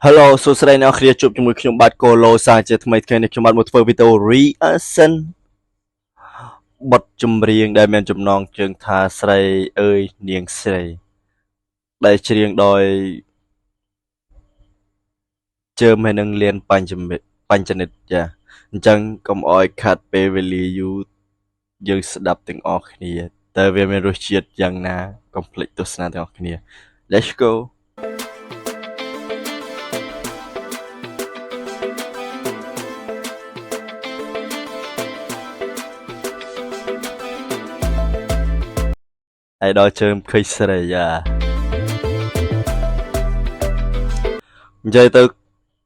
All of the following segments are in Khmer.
Hello សួស្តីអ្នកនរគ្នាជួបជាមួយខ្ញុំបាទកូឡូសាជាថ្មីថ្ងៃនេះខ្ញុំបាទមកធ្វើវីដេអូ reaction បទចម្រៀងដែលមានចំណងជើងថាស្រីអើយនាងស្រីដែលច្រៀងដោយជើមហើយនឹងលៀនបញ្ចមិបញ្ចនិតចាអញ្ចឹងកុំអោយខាត់ពេលវេលាយូរយើងស្ដាប់ទាំងអស់គ្នាតើវាមានរសជាតិយ៉ាងណាកុំភ្លេចទស្សនាទាំងអស់គ្នា Let's go. ហើយដល់ជើមឃើញស្រីយ៉ានិយាយទៅ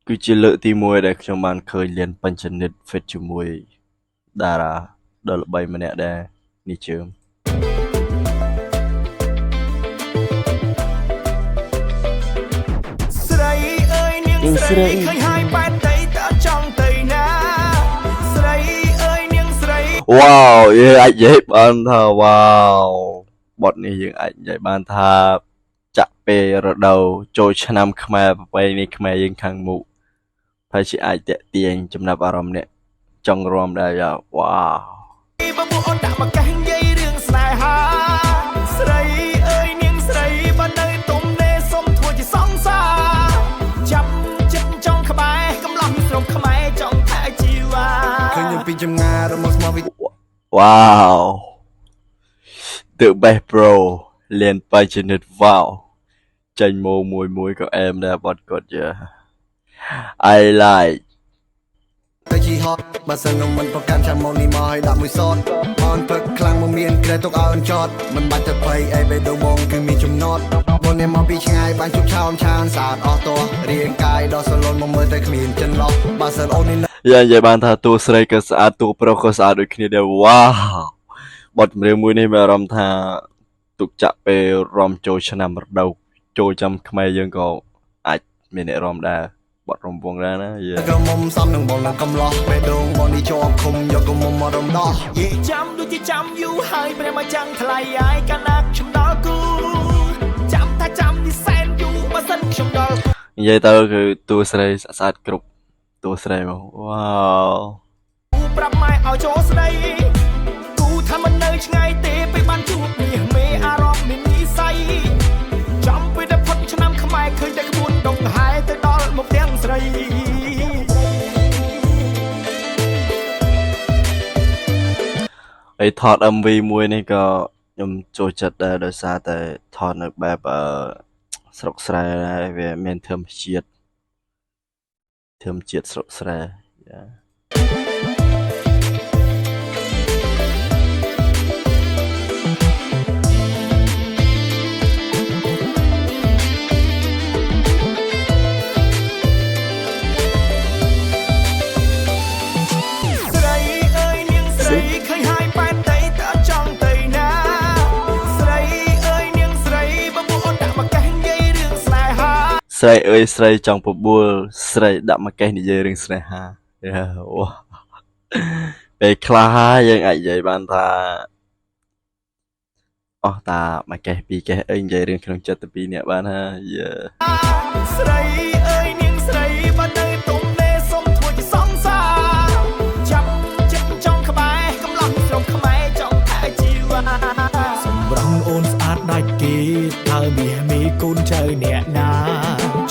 គឺជាលើកទី1ដែលខ្ញុំបានឃើញលៀនបញ្ចនិត fit ជាមួយតារាដ៏ល្បីម្នាក់ដែរនេះជើម ស្រីអើយនាងស្រីឃើញហើយបែតតីតើចង់ទៅណាស្រីអើយនាងស្រី វ៉ាវយើងអាចនិយាយបានថាវ៉ាវបទនេះយើងអាចនិយាយបានថាចាក់ពេលរដូវចូលឆ្នាំខ្មែរប្រពៃណីខ្មែរយើងខាងមុខហើយជាអាចតាក់ទាញចំណាប់អារម្មណ៍អ្នកចង់រាំដែរយ៉ាវ៉ាវ បបួនដាក់មកកេះនិយាយរឿងស្នេហាស្រីអើយនាងស្រីបើនៅទុំនេសុំធ្វើជាសង្សារចាប់ចិត្តចង់ក្បែរកំឡោះស្រុកខ្មែរចង់ថែជីវ៉ា ឃើញខ្ញុំពីចម្ងាយរមកស្មោះវិ វ៉ាវ The best bro លៀនបញ្ចនិតវ៉ាវចេញមកមួយមួយក៏អែមដែរបទគាត់យ៉ា I like. ទៅជីហត់បើសិនខ្ញុំមិនប្រកាន់ចាំមកនេះមកឲ្យដាក់មួយសតអនពឹកខ្លាំងមកមានក្រែទុកឲ្យអនចតមិនបាច់ទៅភ័យអីបេះដូងបងគឺមានចំណត់បងនេះមកពីឆ្ងាយបានជប់ឆោមឆានស្អាតអស់តោះរាងកាយដល់សលនមកមើលតែគ្មានចិនឡោះបើសិនអូននេះ យ៉ាងនិយាយបានថាតួស្រីក៏ស្អាតតួប្រុសក៏ស្អាតដូចគ្នាដែរវ៉ាវបទចម្រៀងមួយនេះមានអារម្មណ៍ថាទុកចាក់ពេលរំចូលឆ្នាំរដូវចូលចាំខ្មែរយើងក៏អាចមានអ្នករំដែរបទរំវងដែរណាយេ ក្រមុំសំនឹងបងនឹងកំឡោះបេះដូងបងនេះជាប់ឃុំយកក្រមុំមករំដោះ ចាំដូចជាចាំយូរហើយព្រះមកចាំងថ្លៃហើយកាលណាខ្ញុំដល់គូចាំថាចាំនេះសែនយូរបើសិនខ្ញុំដល់គូ និយាយទៅគឺតួស្រីស្អាតគ្រប់តួស្រីមកវ៉ាវ ប្រាប់ម៉ែឲ្យចូលស្ដីគូថាមិននៅឆ្ងាយទេពេលបានជួបនេះមេអារម្មណ៍មាននិស័យចំពេលដែលផុតឆ្នាំខ្មែរឃើញតែក្បួនដងហែទៅដល់មុខទាំងស្រី ហើយថត MV មួយនេះក៏ខ្ញុំចូលចិត្តដែរដោយសារតែថតនៅបែបអឺស្រុកស្រែដែរវាមានធម្មជាតិធម្មជាតិស្រុកស្រែយ៉ា ស្រីអើយនាងស្រីឃើញហើយបែតតីតើចង់ទៅណាស្រីអើយនាងស្រីបបួនដាក់មកកេះនិយាយរឿងស្នេហា ស្រីអើយស្រីចង់បបួលស្រីដាក់មកកេះនិយាយរឿងស្នេហាយ៉ាវ៉ាពេលខ្លះហើយយើងអាចនិយាយបានថាអស់តាមួយកេះពីរកេះអីនិយាយរឿងក្នុងចិត្តតែពីរនាក់បានហើយយ៉ា ស្រីអើយនាងស្រីបើនៅទុំនេសុំធ្វើជាសង្សារចាប់ចិត្តចង់ក្បែរកំឡោះស្រុកខ្មែរចង់ថែជីវ៉ា សម្រងអូនស្អាតដាច់គេតើមាសមីកូនចៅអ្នកណា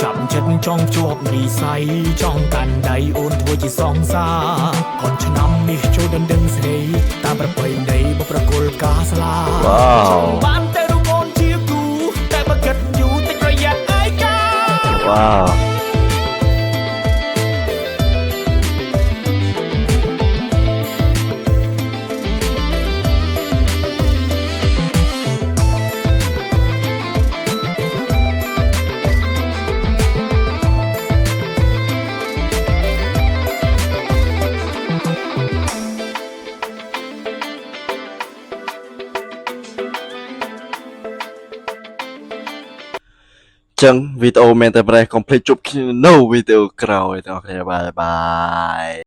ចាប់ចិត្តចង់ជាប់និស័យចង់កាន់ដៃអូនធ្វើជាសង្សារកូនឆ្នាំនេះចូលដណ្ដឹងស្រីតាមប្រពៃណីបុប្រគល់ផ្កាស្លា វ៉ាវ បានតែរូបអូនជាគូតែបើគិតយូរតិចប្រយ័ត្នឯកា វ៉ាវចឹងវីដេអូមែនតែប្រេះកុំភ្លេចជួបគ្នានៅវីដេអូក្រោយទាំងអស់គ្នាបាយបាយ។